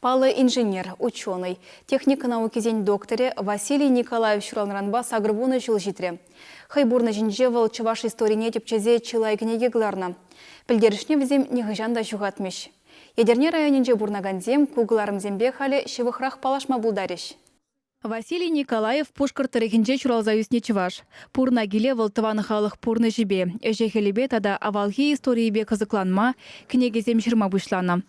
Паллӑ инженер, ученӑй, техника наукисен докторӗ Василий Николаев ҫуралнӑранпа 80 ҫул ҫитрӗ. Хӑй пурнӑҫӗнче вӑл чӑваш историне тӗпчесе чылай кӗнеке кӑларнӑ. Пӗлтерӗшне вӗсем нихӑҫан та ҫухатмӗҫ. Етӗрне районӗнче пурӑнакансем ку кӑларӑмсемпе халӗ ҫывӑхрах паллашма пултарӗҫ. Василий Николаев Пушкӑрт тӑрӑхӗнче ҫуралса ӳснӗ чӑваш. Пурӑна киле вӑл тӑван халӑх пурнӑҫӗпе, ӗҫӗ-хӗлӗпе тата авалхи историйӗпе кӑсӑкланма, кӗнекесем ҫырма пуҫланӑ.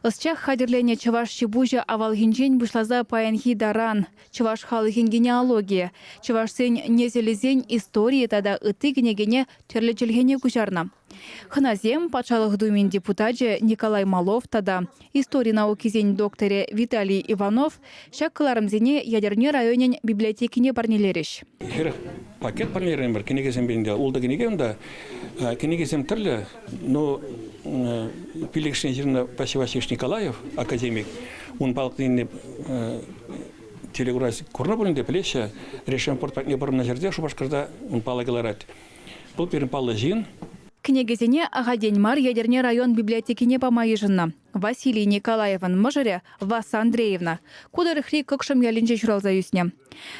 Ӑсчах хатӗрленӗ чӑваш ҫи-пуҫӗ авалхинчен пуҫласа паянхи таран, чӑваш халӑхӗн генеалогийӗ, чӑвашсен несӗлӗсен историйӗ тата ытти кӗнекене тӗрлӗ чӗлхене куҫарнӑ. Хӑнасем, Патшалӑх Думин депутачӗ Николай Малов тата истори наукисен докторӗ Виталий Иванов ҫак кӑларӑмсене Етӗрне районӗн библиотекине парнелерӗҫ. Хӗрӗх пакет парнелерӗмӗр кӗнекесемпе ӗнтӗ. Ултӑ кӗнеке унта. Кӗнекесем тӗрлӗ, но пиллӗкӗшне ҫырнӑ Василий Васильевич Николаев академик, ун палӑкне телекурас курнӑ пулин те пӗлеҫҫӗ, Решемпорт патне пӑрӑннӑ ҫӗрте Шупашкарта ун палӑкӗ ларать. Вӑл пирӗн паллӑ ҫын. Кӗнекесене ахальтен мар Етӗрне район библиотекине пама йышӑннӑ. Василий Николаевӑн мӑшӑрӗ Васса Андреевна ку тӑрӑхри Кӑкшӑм ялӗнче ҫуралса ӳснӗ.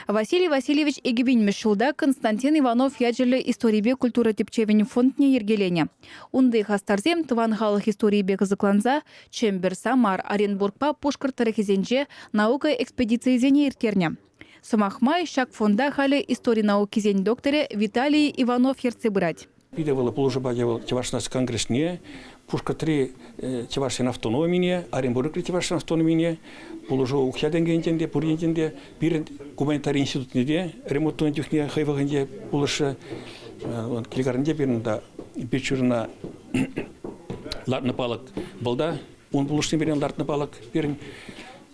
Василий Васильевич 2000-мӗш ҫулта Константин Иванов ячӗллӗ историпе культура тӗпчевӗн фондне йӗркеленӗ. Унти хастарсем тӑван халӑх историйӗпе кӑсӑкланса Чӗмпӗр, Самар, Оренбургпа Пушкӑрт тӑрӑхӗсенче наука экспедицийӗсене ирттернӗ. Сӑмах май, ҫак фонда халӗ истори наукисен докторӗ Виталий Иванов ертсе пырать. Питӗ вӑл пулӑшу пачӗ вӑл Чӑваш наци конгресне, Пушкӑртри чӑвашсен автономине, Оренбургри чӑвашсен автономине, пулӑшу укҫа-тенкӗ енчен те, пур енчен те. Пирӗн гуманитари институтне те ремонт тунӑ чухне хӑй вӑхӑтӗнче пулӑшрӗ. Килкарнинче пирӗн та Печурина лартнӑ палӑк вӑл та ун пулӑшнипе лартнӑ палӑк пирӗн.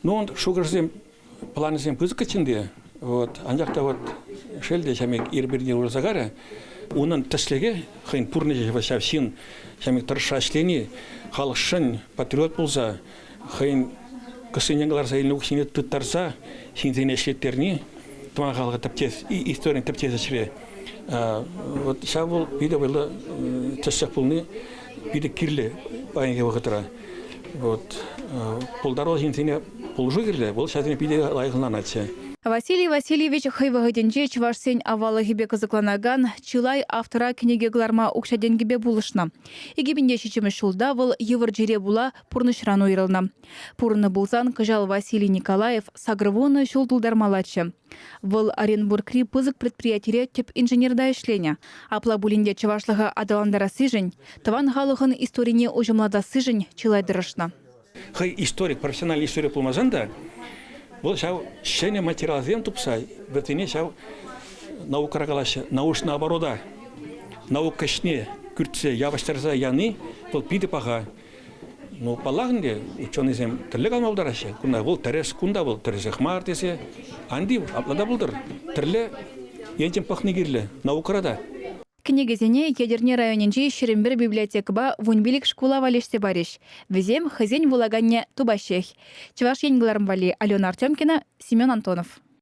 Ну, он шухӑшсем Планӗсем пысӑкчӗ ӗнтӗ. Вот. Анчах та вот шел те ҫамек ир-пирне урӑлса карӗ. Унӑн тӗслӗхӗ хӑйӗн пурнӑҫӗ ҫав ҫын ҫамек тӑрӑшса ӗҫлени, халӑхшӑн патриот пулса хӑйӗн кӑсйине кӑларса илнӗ укҫине тыттарса ҫынсене ӗҫлеттерни тӑван халӑха тӗпчес, историн тӗпчес ӗҫре. Вот ҫав вӑл питӗ вӑйлӑ тӗслӗх пулни питӗ кирлӗ паянхи вӑхӑтра. Вот. Пултаруллӑ ҫынсене пулӑшу кирлӗ, вӑл ҫавсене питӗ лайӑх ӑнланатчӗ. Василий Васильевич хӑй вӑхӑтӗнче чӑвашсен аваллӑхӗпе кӑсӑкланакан чылай автора кӗнеке кӑларма укҫа-тенкӗпе пулӑшнӑ. 2007 ҫулта вӑл йывӑр чире пула пурнӑҫран уйрӑлнӑ. Пурӑннӑ пулсан кӑҫал Василий Николаев 80 ҫул тултармаллаччӗ. Вӑл Оренбургри пысӑк предприятире тӗп инженерта ӗҫленӗ. Апла пулин те чӑвашлӑха аталантарассишӗн, тӑван халӑхӑн историне уҫӑмлатассишӗн чылай тӑрӑшнӑ. Хӑй историк, профессиональный историк пулмасан та, вӑл ҫав ҫӗнӗ материалсем тупса вӗсене ҫав наукӑра калаҫҫӗ, научный оборота, наука ӗҫне кӳртсе явӑҫтарса яни вӑл питӗ паха. Ну, паллах ӗнтӗ, ученӑйсем тӗрлӗ калама пултараҫҫӗ. Кунта вӑл тӗрӗс, кунта вӑл тӗрӗсех мар тесе. Ан тив, апла та пултӑр. Тӗрлӗ енчен пӑхни кирлӗ наукӑра та. Кӗнекесене Етӗрне районӗнчи 21 библиотекӑпа 15 шкула валеҫсе парӗҫ. Вӗсем хӑйсен вулаканне тупаҫҫех. Чӑваш Ен кӑларӑм валли Алена Артемкина, Семен Антонов.